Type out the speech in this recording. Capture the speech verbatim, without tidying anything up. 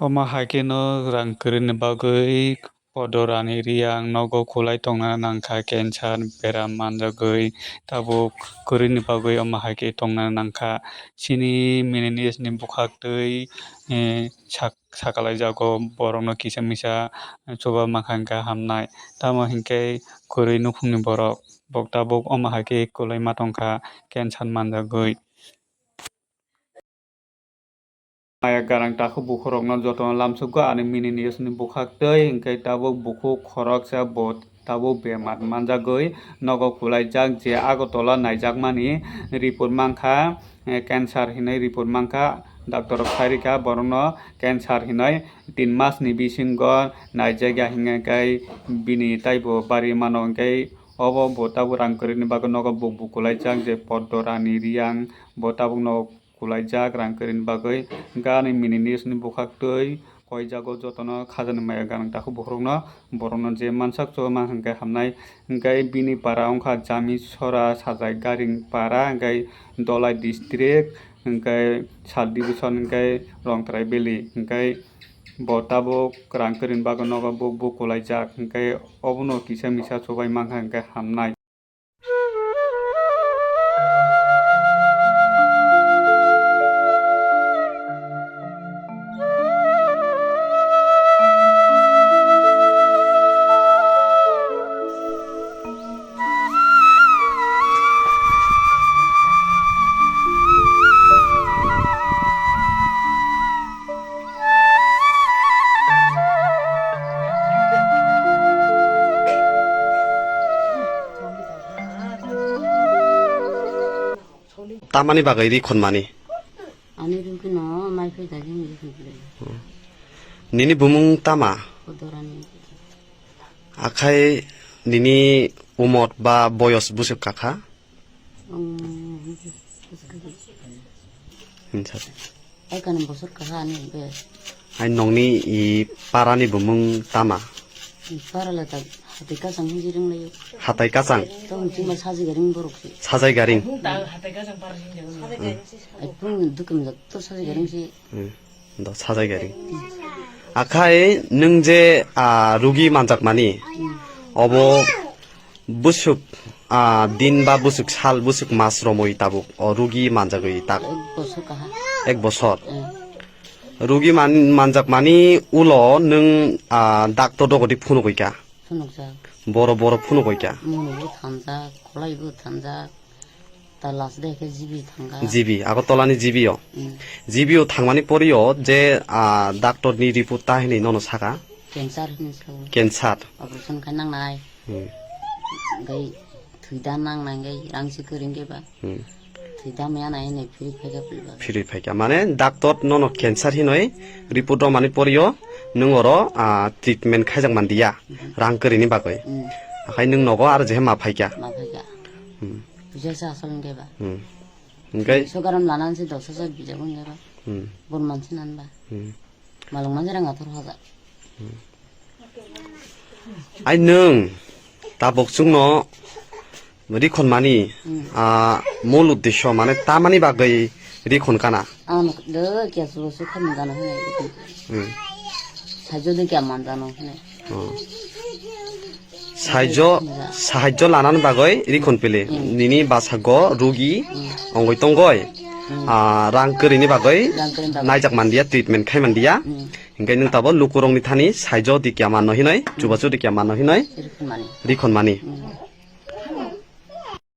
Omo hai kheno rang kwrwini bagwi Podorani Riyang nogo kulai tongna nangkha, cancer beram manjagwi tabuk kwrwini bagwi omo hai khe tongna nangkha. Chini mini news ni bwkhaktwi, eh, sak-, sakalaijagw borokno kisa misa chuba mankha hwnkhe hamnai. Tamo hinkhe kwrwi nukhungni borok bo tabuk omo hai khe kwlaima tongkha, cancer manjagwi. Maya gwnang takhuk bukhurokno jotono lamsukgo ani mini news ni bwkhaktwi, hinkhe tabuk bukhuk khoroksa bo tabuk bemar manjagwi nogo kulaijak, je Agartala naijakmani report mankha, eh, cancer hinwi report mankha, doctor rok khairikha borokno cancer hinwi tin mas ni bisingo naijakya hinkhe bini taibo bari mano, hinkhe obo bo tabuk rang kwrwini bagwi nogo bo bukulaijak, je Podorani Riyang bo tabukno kulaijak rang kwrwini bagwi. Hinkhe ani mini news ni bwkhaktwi koijago jotono khajani maya gwnang takhuk bukhurokno, borokno je mansak chuba mankha hwnkhe hamnai. Hinkhe bini para wngkha Jamisora Sajai Garing para, hinkhe Dholai district, hinkhe sub division hinkhe Rongtrai Valley, hinkhe bo tabuk rang kwrwini bagwi nogo bo bukulaijak, hinkhe obono kisa misa chubai mankha hwnkhe hamnai. Tamani bagwi ri khonmani? Ani rugino mai phai da jeng jeng phai. Nini bumung tama? Kodorani. Akhai nini umor ba boyos busuk kakha? Ang Hinsa. Ekani bosor kaha ani be. Ai nongni i parani bumung tama? Para le ta hatai kasang hinji ring lai. Hatai kasang? To hung chima saji garing borok si. Sajai garing. Ai pung dukum jak to saji garing si. Hmm. Do sajai garing. Akhai nwng je, ah, rugi manjakmani, obo busuk, ah, din ba busuk sal, busuk mas romwi tabuk o rugi manjagwi tak. Ek bosor kaha. Ek bosor. Hmm. Rugi man-, manjakmani ulo nwng, ah, doctor dogodi phunugwi ka? Phunukjak. Boro boro phunugwi ka? Munubo thanjak, khwlaibo thanjak. Ta last day khe G B thangkha. G B, Agartala ni G B o. Mm. G B o thangmani pori o je, ah, doctor ni report ta hinwi nono saka? Cancer hinwi sao. Cancer. Operation khai nangnai. Hmm. Gai thwi da nangnai gai rang si kwrwng khe ba. Hmm. Thwi da maya nai hinwi phiri phaikha pili ba. Phiri phaikha. Mane doctor nono cancer hinwi report romani pori o nwng oro, ah, treatment khaijak mandiya. Hmm. Rang kwrwini bagwi. Hmm. Akhai nwng nogo aro jehe ma phaikha. Ma phaikha. Hmm. Puisa se asol hwnkhe ba. Hmm. Hwnkhe? Sogaram lanan se dos hajar bijak hwnkhe ba. Hmm. Bon mansi nan ba. Hmm. Malung mansi rang athar hajar. Hmm. Ai nwng tabok chwngno rikhon mani, hmm, ah, mul uddesyo mane tamani bagwi rikhon kana? Ang do kya sulo sukha mangano hwnwi. Hmm. Sajo de kya manjano hwnwi. Oh. Sahajjo, sahajjo lanani bagwi rikhon pili. Hmm. Nini basago rugi, hmm, ongoi tongoi. Hmm. Ah, rang kwrwini bagwi. Rang kwrwini bagwi. Naijak mandiya, treatment khai mandiya. Hmm. Hinkhe nwng tabo lukurokni thani sahajjo di kya manno hinoi, hmm, chubachu di kya manno hinoi. Rikhon mani. Rikhon mani. Hmm.